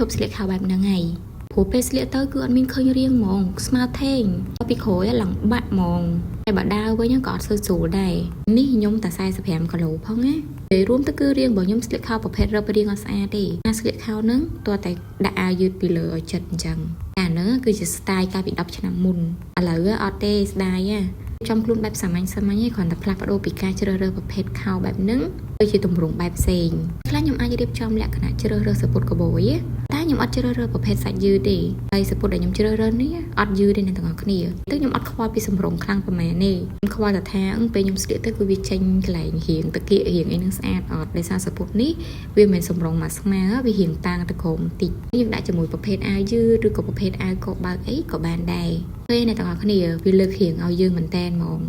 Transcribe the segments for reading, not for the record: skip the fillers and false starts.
ឈប់ស្លៀកខោបែបហ្នឹងហើយព្រោះពេលស្លៀកទៅគឺអត់មានឃើញរាងហ្មងស្មើថេងដល់ពីក្រោយឡើងបាក់ហ្មងតែបើដើរវិញក៏អត់សូវស្រួលដែរនេះខ្ញុំតែ45គីឡូផងណានិយាយរួមទៅគឺរាងរបស់ខ្ញុំស្លៀកខោប្រភេទរឹបរាងអត់ស្អាតទេណាស្លៀកខោហ្នឹងទាល់តែដាក់អាវយឺតពីលើឲ្យចិត្តអញ្ចឹងអាហ្នឹងគឺជា style កាលពី10ឆ្នាំមុនឥឡូវអត់ទេស្ដាយណាចំខ្លួនបែបសាមញ្ញសាមញ្ញឯងគ្រាន់តែផ្លាស់ប្ដូរពីការជ្រើសរើសប្រភេទខោបែបហ្នឹងទៅជាទម្រង់បែបផ្សេងខ្លះខ្ញុំអាចរៀបចំលក្ខណៈជ្រើសរើសសំពត់ខូវប៊យតែខ្ញុំអត់ជ្រើសរើសប្រភេទសាច់យឺតទេហើយសំពត់ដែលខ្ញុំជ្រើសរើសនេះអត់យឺតទេអ្នកទាំងអស់គ្នាទៅខ្ញុំអត់ខ្វល់ពីសម្រងខ្លាំងប្រហែលទេខ្ញុំខ្វល់តែថាពេលខ្ញុំស្លៀកទៅគឺវាចេញកន្លែងរៀងតាគៀករៀងអីនឹងស្អាតអត់ដោយសារសំពត់នេះវាមិនសម្រងមកស្មើវារៀងតាំងទៅក្រោមតិចយើងដាក់ជាមួយប្រភេទអាវយឺតឬក៏ប្រភេទអាវកបើកអីក៏បានដែរពេលអ្នកទាំងអស់គ្នាវាលើករៀងឲ្យយើងមែនតែនហ្មង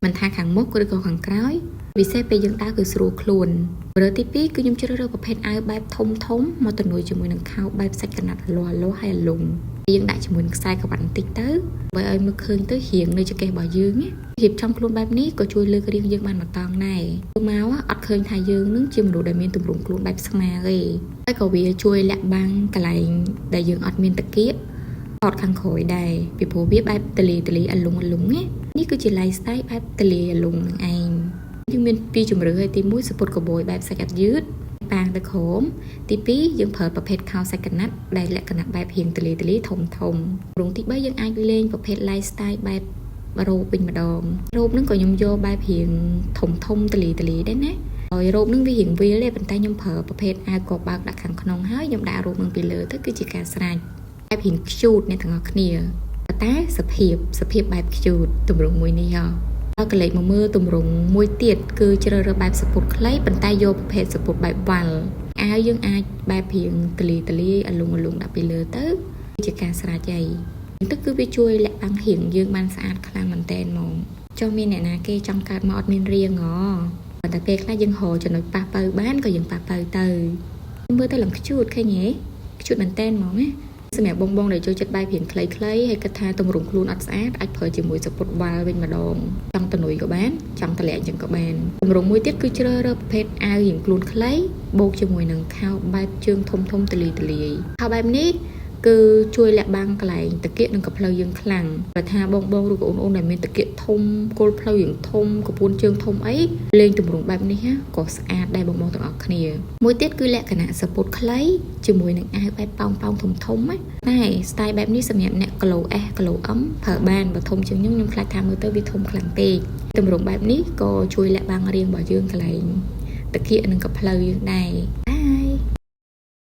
មិនថាខាងមុខឬក៏ខាងក្រោយពិសេសពេលយើងដើរគឺស្រួលខ្លួនរើទី2គឺខ្ញុំជ្រើសរើសប្រភេទអាវបែបធំធំមកទៅនួយជាមួយនឹងខោបែបសាច់កណាត់លាស់លាស់ហើយអាលុងយើងដាក់ជាមួយនឹងខ្សែក្រវ៉ាត់បន្តិចទៅបើឲ្យមើលឃើញទៅរៀងនៅចង្កេះរបស់យើងណារៀបចំខ្លួនបែបនេះក៏ជួយលើករាងយើងបានមួយតង់ដែរមកអត់ឃើញថាយើងនឹងជាមនុស្សដែលមានទម្រង់ខ្លួនបែបស្មើទេហើយក៏វាជួយលាក់បាំងកន្លែងដែលយើងអត់មានតាគៀកថតខាងក្រោយដែរពីព្រោះវាបែបតលីតលីអលុងអលុងណានេះគឺជា lifestyle បែបតលីអលុងនឹងឯងយើងមានពីរជម្រើសហើយទី1សំពត់ខូវប៊យបែបសាច់អត់យឺតប៉ាងទៅក្រោមទី2យើងប្រើប្រភេទខោសាច់កណាត់ដែលលក្ខណៈបែបរៀងទលាទលាធំធំរងទី3យើងអាចលេងប្រភេទ lifestyle បែបរ៉ូបវិញម្ដងរ៉ូបហ្នឹងក៏ខ្ញុំយកបែបរៀងធំធំទលាទលាដែរណាហើយរ៉ូបហ្នឹងវារៀងវាលទេប៉ុន្តែខ្ញុំប្រើប្រភេទអាវកបើកដាក់ខាងក្នុងហើយខ្ញុំដាក់រ៉ូបហ្នឹងពីលើទៅគឺជាការស្រេចបែបរៀង cute អ្នកទាំងអស់គ្នាតែសភាពសភាពបែប cute ទម្រង់មួយនេះហ៎ដល់កលេចមកមើលទម្រង់មួយទៀតគឺជ្រើសរើសបែបសំពត់ខ្លីប៉ុន្តែយកប្រភេទសំពត់បែបវ៉ាល់អាវយើងអាចបែបរៀងទលាទលាអលុងអលុងដាក់ពីលើទៅជាការស្រេចហើយទឹកគឺវាជួយលាក់បាំងរៀងយើងបានស្អាតខ្លាំងមែនតែនហ្មងចុះមានអ្នកណាគេចង់កើតមកអត់មានរាងហ៎ប៉ុន្តែពេលខ្លះយើងរកចំណុចប៉ះពៅបានក៏យើងប៉ះពៅទៅមើលទៅឡើង cute ឃើញទេ cute មែនតែនហ្មងណាសម្រាប់បងបងដែលចូលចិត្តបែបរៀងខ្លីៗហើយគិតថាទម្រង់ខ្លួនអត់ស្អាតអាចប្រើជាមួយសំពត់វ៉ាល់វិញម្ដងចង់តនុយក៏បានចង់តម្លាក់អញ្ចឹងក៏បានទម្រង់មួយទៀតគឺជ្រើសរើសប្រភេទអាវរៀងខ្លួនខ្លីបូកជាមួយនឹងខោបែបជើងធំធំទលាទលាយខោបែបនេះគឺជួយលាក់បាំងកន្លែងតាគៀកនិងកផ្លូវយើងខ្លាំងបើថាបងបងឬក៏អូនអូនដែលមានតាគៀកធំគល់ផ្លូវយើងធំកពួនជើងធំអីលេងទម្រង់បែបនេះក៏ស្អាតដែរបងបងទាំងអស់គ្នាមួយទៀតគឺលក្ខណៈសំពត់ខ្លីជាមួយនឹងអាវបែបប៉ោងប៉ោងធំធំណាតែ style បែបនេះសម្រាប់អ្នកគីឡូ S គីឡូ M ប្រើបានបើធំជាងខ្ញុំខ្ញុំខ្លាចថាមើលទៅវាធំខ្លាំងពេកទម្រង់បែបនេះក៏ជួយលាក់បាំងរាងរបស់យើងកន្លែងតាគៀកនិងកផ្លូវយើងដែរ។